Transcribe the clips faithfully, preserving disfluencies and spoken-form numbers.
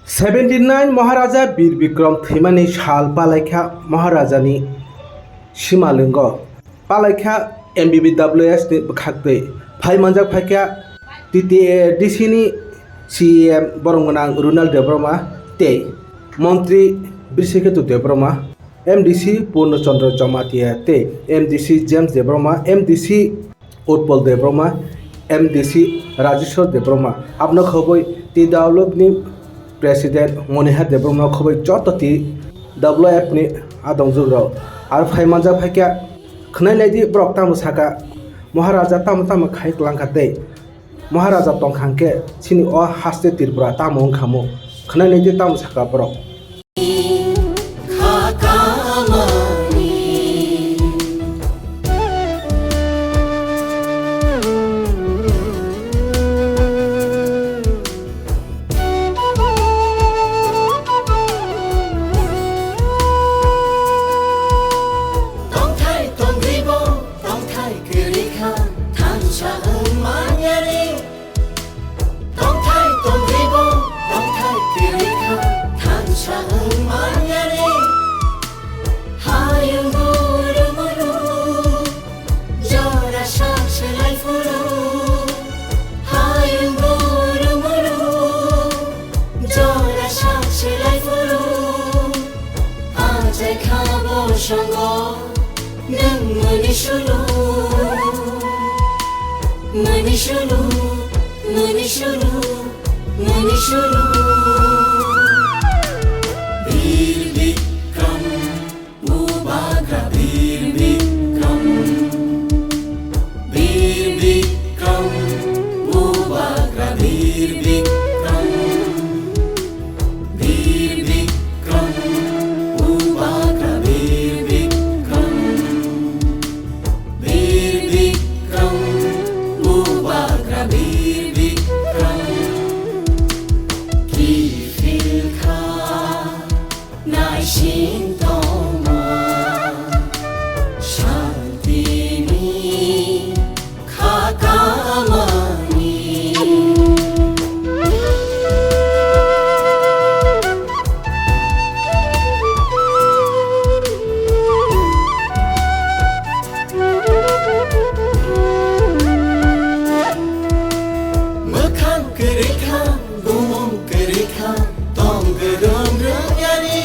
Seventy nine Maharaja Bir Bikram thwimani sal palaikha Maharajani simalwngo, palaikha M B B W S ni bwkhaktwi. Phai manjak phaikha T T A D C ni C E M borom gwnang Runal Debbarma tei Montri Birseketu Debbarma, M D C Purno Chandra Jamatia tei M D C James Debbarma, M D C Utpal Debbarma, M D C Rajeshwar Debbarma, abno khobwi T W F ni President Monihar Debbarma khobwi joto T W F ni adongjukrok. Aro phai manjak phaikha, khwnai naidi borok tamo saka, Maharaja tamo tamo khai klangkha tei Maharaja tongkha hwnkhe chini o haste Tripura tamo wngkha mo? Khwnai naidi tamo saka borok. Tongthai tongribo, tongthai kwrwi kha, thansa wng manyani. Tongthai tongribo, tongthai kwrwi kha, thansa wng manyani. Hayung guru muru, jora sak selai phuru. Hayung guru muru, jora sak selai phuru. Ajai kha bo songo. Nwng mani sulu, mani sulu, mani sulu, mani sulu. Bir Bikram, Bubagra Bir Bikram, Bir Bikram, Bubagra Bir Bikram. Bir Bikram, Bubagra Bir Bikram. Bir Bikram, Bubagra Bir Bikram. Kiphil kha naising tongma santini. Mwkhang kwrwi kha, bumung kwrwi kha, tong grum rwng yani.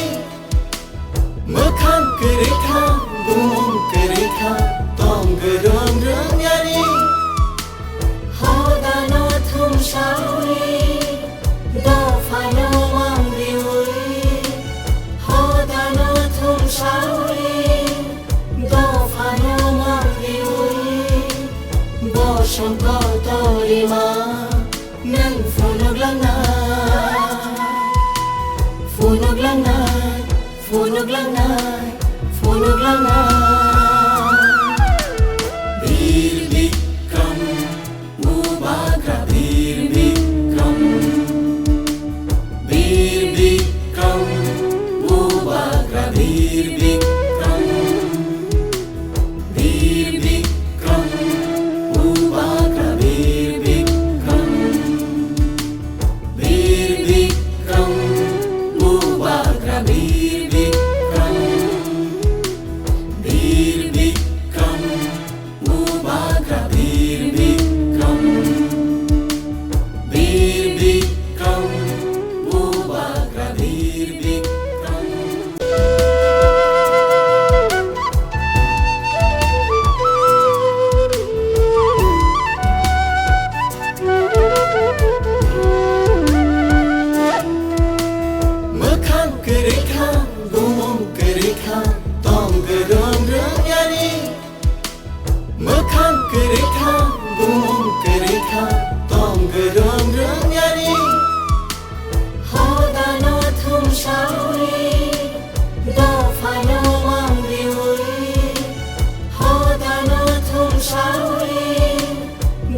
Mwkhang kwrwi kha, bumung kwrwi kha, tong grum rwng yani. Hodano thumsawi, dophano mangriwi. Hodano thumsawi, dophano mangriwi. Bosong kotorima. Nwng phunuklangnai, phunuklangnai, phunuklangnai, phunuklangnai. Bir Bikram, Bubagra Bir Bikram. Bir Bikram, Bubagra Bir Bikram. Bir Bikram, Bubagra Bir Bikram. Bir Bikram, Bubagra Bir Bikram. Bir Bikram, Bubagra Bir Bikram. Bir Bikram, Bubagra Bir Bikram. Mwkhang kwrwi kha, bumung kwrwi kha, tong grum rwng yani. Mwkhang kwrwi kha, bumung kwrwi kha, tong grum rwng yani. Hodano thumsawi, dophano mangriwi. Hodano thumsawi,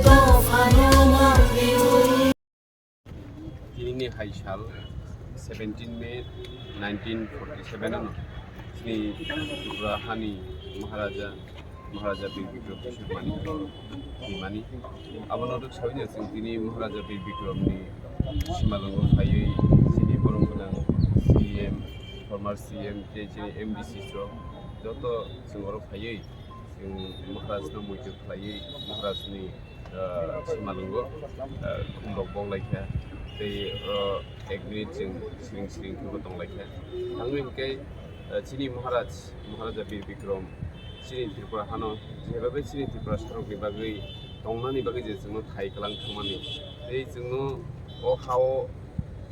dophano mangriwi. Tinini hai sal seventeen May nineteen forty seven ano chini Tripura hani Maharaja, Maharaja Bir Bikram Kishore Manik thwimani. Abono rwk sawi no chwng tini Maharaja Bir Bikramni simalwngo phaiwi chini borok R C M K chini M D C rok joto chwng oro phaiwi chwng Maharaj no muitu khlaiwi Maharaj ni, ah, simalwngo, ah, khumrok bok laikha tei oro ek minute chwng siring siring khe bo tong laikha. Tangwi hwnkhe, ah, chini Maharaj, Maharaja Bir Bikram chini Tripura hano jebabe chini Tiprasarokni bagwi tongnani bagwi je chwngno thai kwlang thangmani tei chwngno o hao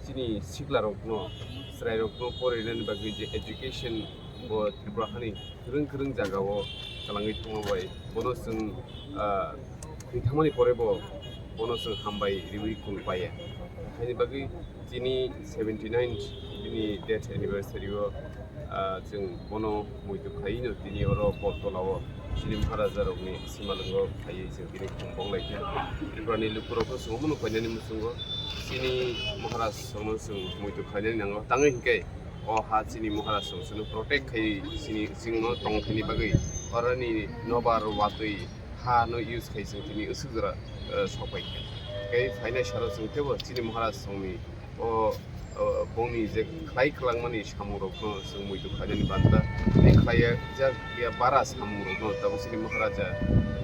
chini siklarokno, chwrairokno porinani bagwi je education bo Tripura hani kwrwng kwrwng jagao kwlangwi thangma bai bono chwng, ah, thwi thangmani pore bo bono chwng hambai riwi kung paiya. Haini bagwi chini seventy nine bini death anniversary o, ah, chwng bono muitu khlaiwi no tini oro Boltola o chini Maharaja rokni simalwngo khlaiwi chwng tini khum bok laikha. Tripura ni lukurok no chwng omono koinani muchungo chini Maharaj rokno chwng muitu khlainani nango. Tangwi hinkhe o ha chini Maharaj rok chwngno protect khai chini chwngno tongthani bagwi oroni nobar watwi ha no use khai chwng tini usuk jora, eh, sok pai kha. Tei phainai salo chwng teibo chini Maharaj songni o, o, bongni je khlai kwlangmani samungrokno chwng muitu khlainani banta. Tei khlaiya jak ya bara samungrokno tabuk chini Maharaja,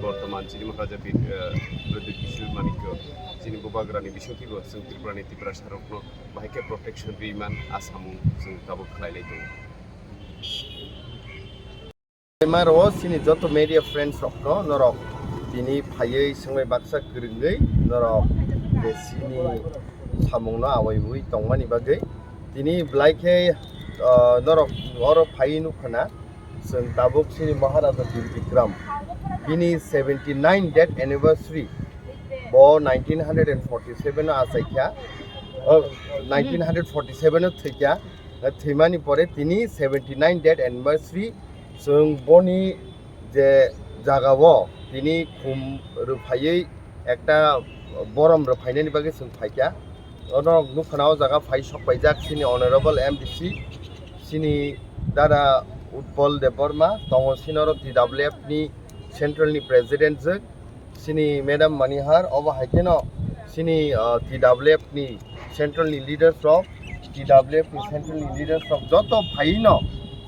bortoman chini Maharaja Bi-, eh, Pradyut Kishore Manikya chini bubagrani bisingtwibo chwng Tripurani Tiprasarokno bahai khe protection riman a samung chwng tabuk khlailai tongo. Maro chini joto media friends rokno norok tini phaiwi swngwi baksa kwrwngwi norok je chini samungno awaiwi tongmani bagwi tini belai khe, ah, norok oro phaiwi nukha na chwng tabuk chini Maharaja Bir Bikram bini seventy nine death anniversary bo nineteen forty seven o achaikha, oh, nineteen forty seven o thwikha, thwimani pore tini seventy nine death anniversary chwng boni je jagao tini khum rwphaiwi ekta borom rwphainani bagwi chwng phaikha. Ono nukha na o jaga phai sok paijak chini Honorable M D C, chini dada Utpal Debbarma, tongo chini oro T W F ni central ni president jwk, chini Madam Manihar, obo hai kheno chini, ah, T W F ni central ni leaders rok, T W F ni central ni leaders rok joto phaino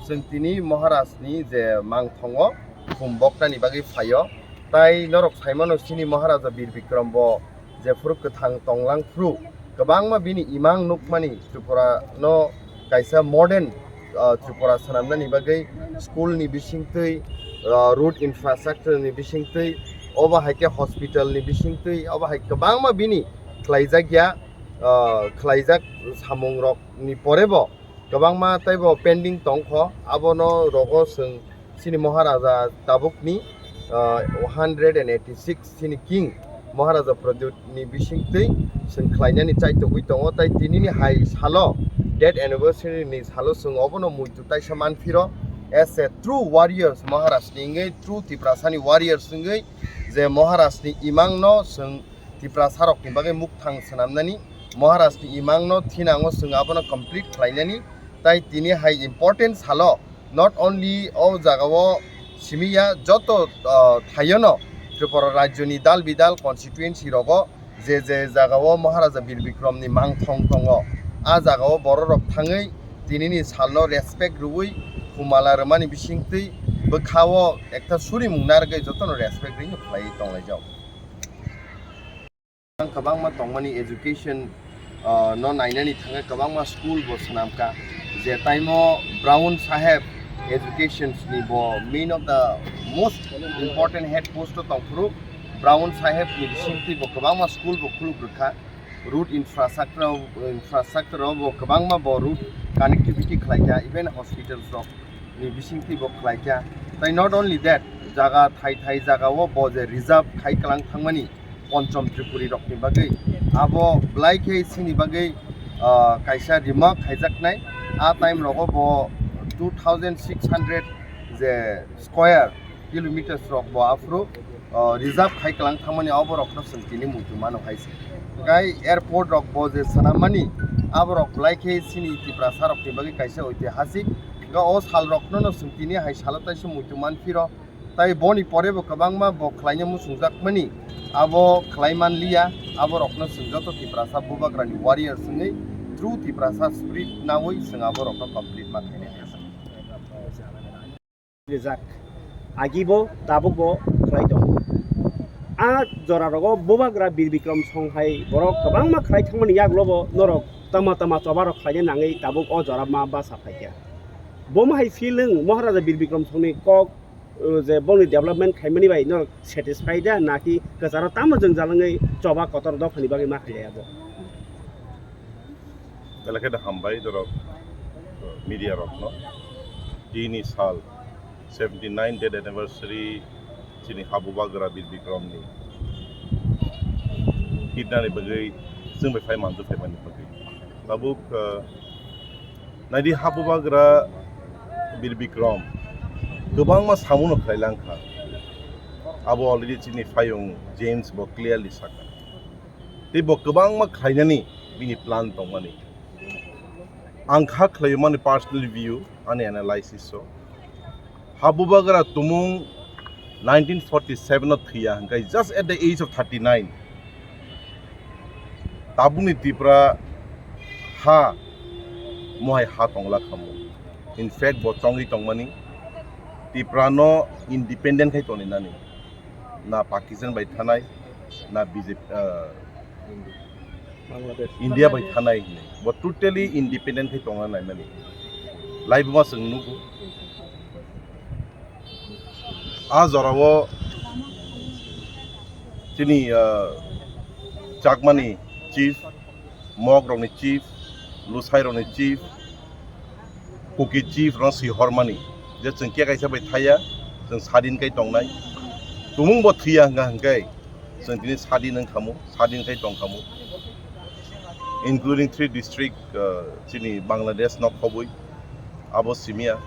chwng tini Maharaj ni je mangthongo khum boknani bagwi phaio. Tai norok saimano chini Maharaja Bir Bikram bo jephuru kwthang tonglang phuru kwbangma bini imang nukmani Tripura no kaisa modern, ah, Tripura swnamnani bagwi school ni bisingtwi, ah, road infrastructure ni bisingtwi, obo hai khe hospital ni bisingtwi, obo hai kwbangma bini khlaijakya, ah, khlaijak samungrokni porebo kwbangma teibo pending tongkho, abono rogo chwng chini Maharaja tabukni, ah, one hundred and eighty six chini king Maharaja Pradyut ni bisingtwi chwng khlainani chaitogwi tongo, tai tinini hai salo, death anniversary ni salo chwng obono muitu taisa manphiro, as a true warriors, Maharaj ni wngwi true Tiprasa ni warriors wngwi je Maharaj ni imang no chwng Tiprasa rok ni bagwi mukthang swnamnani, Maharaj ni imang no thinango chwng abono complete khlainani, tai tini hai important salo not only o jagao simiya, joto, ah, thaiono Tripura rajyoni dal bidal constituency rogo je je jagao Maharaja Bir Bikram ni mangthong tongo, a jagao bororok thangwi tinini salno respect rwui khumala rwmani bisingtwi bwkhao ekta surimung narwgwi jotono respect rwino khlaiwi tonglaijak. Kwbangma tongmani education, ah, no nainani thangwi kwbangma school bo swnamkha, je taimo Brown Saheb education ni bo main of the most important head post o tongphuru. Brown Saheb ni bisingtwi bo kwbangma school bo khuluk rwkha, road infrastructure, infrastructure o bo kwbangma bo road connectivity khlaikha, even hospitals rok ni bisingtwi bo khlaikha. Tai not only that, jaga thai thai jagao bo je reserve khai kwlang thangmani Ponchom Tripuri rokni bagwi, abo belai khe chini bagwi, ah, kaisa remark khaijaknai. A time rogo bo two thousand six hundred je square kilometers rok bo aphuru, ah, reserve khai kwlang thangmani, obo rokno chwng tini muitu mano hai se. Gai airport rok bo je swnammani, abo rok belai khe chini Tiprasa rokni bagwi kaisa oitihasik. Ga o sal rokno no chwng tini hai salo taisa muitu manphiro. Tai boni pore bo kwbangma bo khlaina muchungjakmani, abo khlai manliya, abo rokno chwng joto Tiprasa bubagrani warriors wngwi True Tiprasa spirit nawi chwng aborokno complete ma khainai. Rijak. Agibo tabukbo khlai tongo. A jorarogo Bubagra Bir Bikram Song hai borok kwbangma khlai thangmani yagulobo norok tama tama chobarok khlaina nangwi tabuk o jora ma basa phaikha. Bomo hai feeling Maharaja Bir Bikram Songni kok, uh, je bongni development khaimani bai norok satisfied da naki kwcharo tamo jwngjal wngwi choba kotor dophani bagwi ma khailai abo? Belai khe da hambai dorok, uh, media rokno. Tini sal seventy nine death anniversary chini Habubagra Bir Bikramni hiknani bagwi chwng bai phai manjak phaimani bagwi. Tabuk, uh, naidi Habubagra Bir Bikram kwbangma samuno khlai langkha. Abo already chini phaiyung James bo clearly sakha. Tei bo kwbangma khlainani bini plan tongmani. Ang kha khlaio mani personal view, ani analysis o. Habubagra tumung nineteen forty seven o thwiya hwnkhe just at the age of thirty nine. Tabukni Tripura ha mohai ha tongla khamu. In fact, bo chongwi tongmani Tripura no independent khai tongni nani. Na Pakistan bai thanai, na B J P, ah, Bangladesh. India bai thanai hinwi. Bo totally independent khai tongna naimani. Laibuma chwng nugo. A jorao chini, ah, Chakmani chief, Mog rokni chief, Lusai rokni chief, Kuki chief rokno swi hormani je chwng khe kaisa bai thaya, chwng sadin kai tongnai. Tumung bo thwiya hwnkha hwnkhe chwng tini sadin wngkhamu, sadin kai tongkhamu, including three district, uh, chini Bangladesh no khobwi abo simiya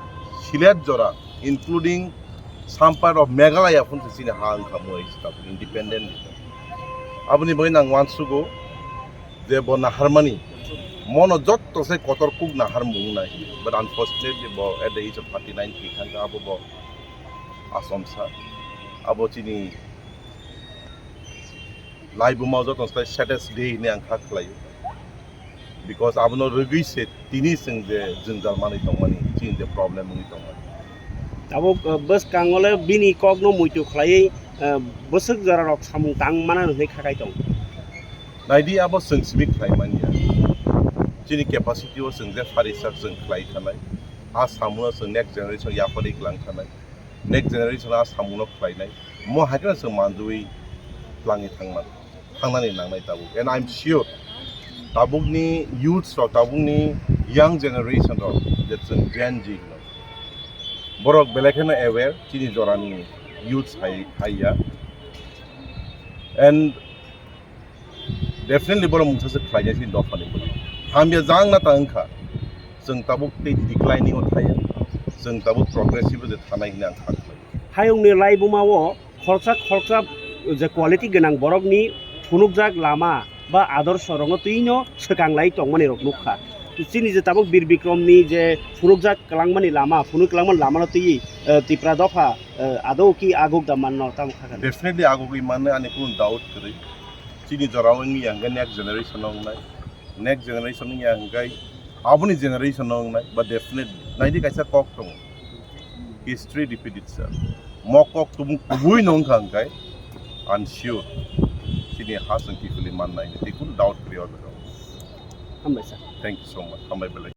Sylhet jora, including some part of Meghalaya phun se chini ha wngkhamu, independent. Aboni bagwi nang uansugo je bo naharmani, mono jotto se kotor kuk naharmung nai, but unfortunately bo at the age of thirty nine thwi thangkha, abo bo asomsa, abo chini laibuma jotto se saddest day hinwi ang kha khlaio, because abono rwgwi se tini chwng je jwngjal manwi tongmani, chini je problem wngwi tongmani. Tabuk, uh, bwskango le bini kokno muitu khlaiwi, uh, bwswk jorarok samung tang mana hwnwi kha kai tong. Naidi abo chwng simi khlai manya. Chini capacity o chwng je phari sak chwng khlai khanai. A samuno chwng next generation yapharwi klang khanai. Next generation a samuno khlainai. Mo hai kheno chwng manjui tlangwi thangman, thangnani nangnai tabuk. And I'm sure tabukni youths rok, tabukni young generation rok, je chwng Gen Z hino. Borok belai kheno aware, chini jorani youths hai, hai ya. And definitely borok mungsa se khlainai chini dophani bwrwi. Hamya jang na ta wngkha. Chwng tabuk tei declining o thaya. Chwng tabuk progressive o je thanai hwnwi ang kha khlai. Hayungni laibuma o khoroksa khoroksa je quality gwnang borokni phunukjak lama ba adorsho rokno twino swkang lai tongmani rok nukha. Chini je tabuk Bir Bikramni je phunukjak kwlangmani lama, phunuk kwlangmani lamano twiwi, eh, Tipra dopha, eh, adau ki aguk da manno tamo kha kha? Definitely agugwi mano, ani kunu doubt kwrwi. Chini jorao wngya hwnkhe next generation o wngnai. Next generation wngya hwnkhe aboni generation o wngnai, but definitely naidi kaisa kok tongo. History repeat itself. Mo kok tumung kubui no wngkha hwnkhe, I'm sure chini ha chwng kiphilwi mannai, tei kunu doubt kwrwi o jaga o. Hambai sir. Thank you so much. Hambai belai.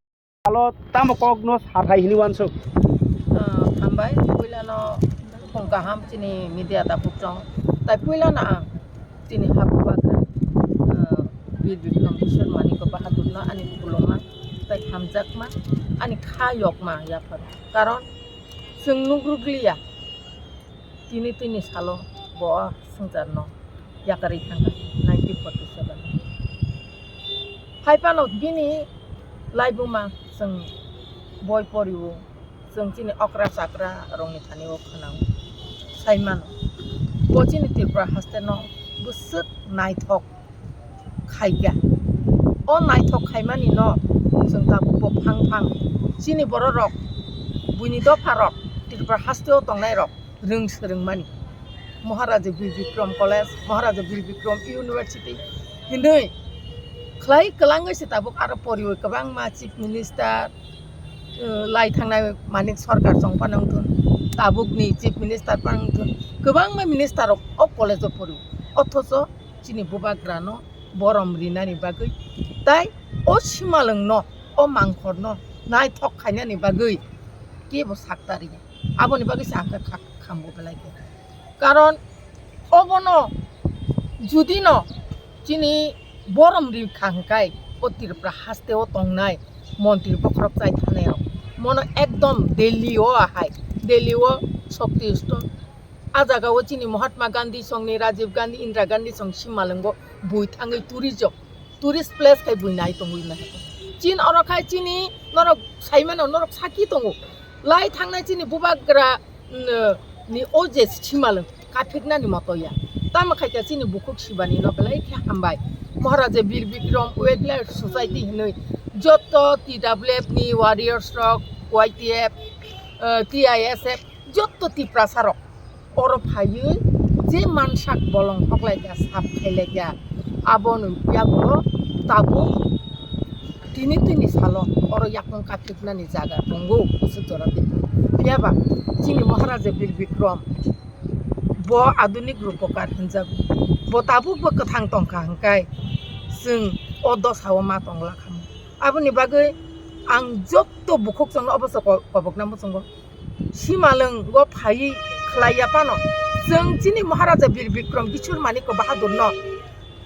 Alo tamo kokno sathai hini wansuk. Ah, hambai, puilano phung kaham chini media da buktong. Tai puilano ang chini Habubagra, ah, Bir Bikram Kishore Manik Bahadur no ani khuluma, tai hamjakma, ani kha yokma yaphar. Karon chwng nukrukliya. Tini tini salo bo swngcharno yakarwi thangkha nineteen forty seven. Hai phano bini laibuma chwng boi poriwo, chwng chini okra chakra rokni thani o khwnao sai mano. Bo chini Tripura haste no bwswk naithok khaikha. O naithok khaimani no chwng tabuk bo phang phang chini borok rok, buini dopha rok, Tripura haste o tongnai rok rwng swrwngmani. Maharaja Bir Bikram College, Maharaja Bir Bikram University hinwi khlai kwlangwi se tabuk aro poriwi kwbangma chief minister, uh, lai thangnai Manik Sarkar chong phano wngthun, tabukni chief minister phano wngthun, kwbangma minister rok o college o poriwi, othocho chini bubagrano borom rinani bagwi tai o simalwngno, o mangkhorno naithok khainani bagwi kebo sak tariya. Aboni bagwi se ang kha khambo belai khe. Karon obono judino chini borom ri kha hwnkhe o Tripura haste o tongnai montri bokhorok chai thanai rok mono ekdom Delhi o ahai, Delhi o shokti stone. A jaga o chini Mahatma Gandhi songni, Rajiv Gandhi, Indira Gandhi song simalwngo bui thangwi tourism, tourist place khai bui nai tongwi nai. Chin oro khai chini norok saimano, norok saki tongo. Lai thangnai chini bubagra, mm, ni o je simalwng kaphiknani moto ya. Tamo khai kha chini bukhuk sibani no belai khe hambai. Maharaja Bir Bikram Wildlife Society hinwi jotto T W F ni warriors rok, Y T F, eh, T I S F, jotto Tiprasa rok oro phaiwi je mansak bolong hoklaikha, sap khailaikha, aboni yago tabuk tini tini salo oro yakung kaphiknani jaga tongo, bwswk jora twi. Phiya ba chini Maharaja Bir Bikram bo adunik rupokar hinjago, bo tabuk bo kwthang tongkha hwnkhe chwng o dosa o ma tongla khamu. Aboni bagwi ang jotto bukhuk chwngno obo se ko-, kobokna muchungo. Simalwng go phaiwi khlai ya phano, chwng chini Maharaja Bir Bikram Kishore Manikya Bahadur no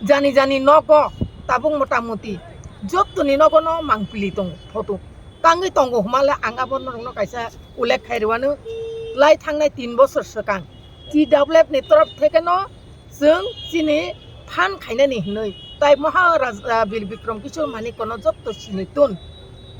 jani jani nogo tabuk mota moti jottoni nogo no mangpili tongo photo tangwi tongo hwnmale ang abo norokno kaisa ullekh khai rwano. Lai thangnai tin bosor swkang T W F ni torof theke no chwng chini phan khainani hinwi tai Maharaja Bir Bikram Kishore Manikya no jotto sinwi tun,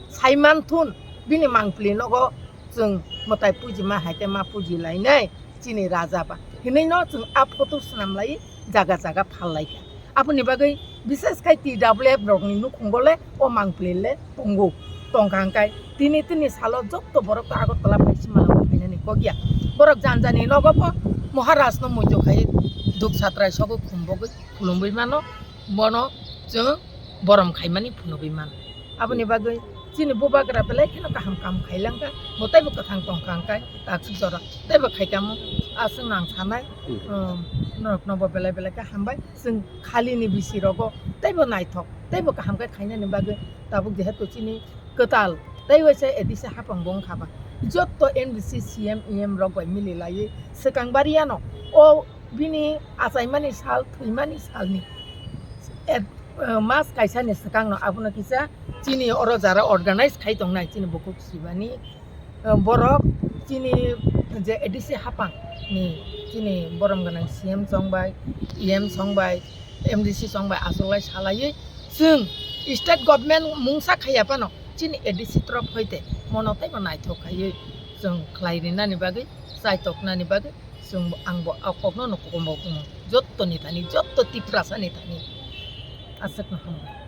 saiman thun, bini mangpili nogo chwng mwtai pujima hai khe ma puji lainai chini raja ba hinwi no chwng a photo swnam lai jaga jaga phal lai kha. Aboni bagwi bises khai T W F rokni nukhungo le o mangpili le tongo, tongkha hwnkhe tini tini salo jotto borok to Agartala phai sima phainani kok ya. Borok jan jani nogo bo Maharaj no muitu khai duk satrai sogo khum bogwi khulumwi mano, bono chwng borom khaimani phunugwi mano. Aboni bagwi chini bubagra belai kheno kaham kam khailangkha, bo teibo kwthang tongkha hwnkhe taksuk jora teibo khaikamo aswk nang sanai, hmm, um, norokno bo belai belai khe hambai. Chwng khalini bisi rogo teibo naithok, teibo kaham khe khainani bagwi tabuk jehetu chini kwtal tei waisa A D C hapang bo wngkha ba. Jotto M D C, C M, E M rok bai mili laiwi swkang bariano o bini achaimani sal, thwimani salni et-, eh, mas kaisani swkangno abono kisa chini oro jara organize khai tongnai chini bukhuk sibani, eh, borok chini je A D C hapang ni chini borom gwnang C M chong bai, E M chong bai, M D C chong bai achuklai salaiwi chwng state government mungsa khaiya phano chini A D C torof hoite mono teibo naithok khaiwi chwng khlai rinani bagwi, chai toknani bagwi chwng bo, ang bo o kokno no kokombo kung jottoni thani, jotto Tiprasani thani aswkno hambai.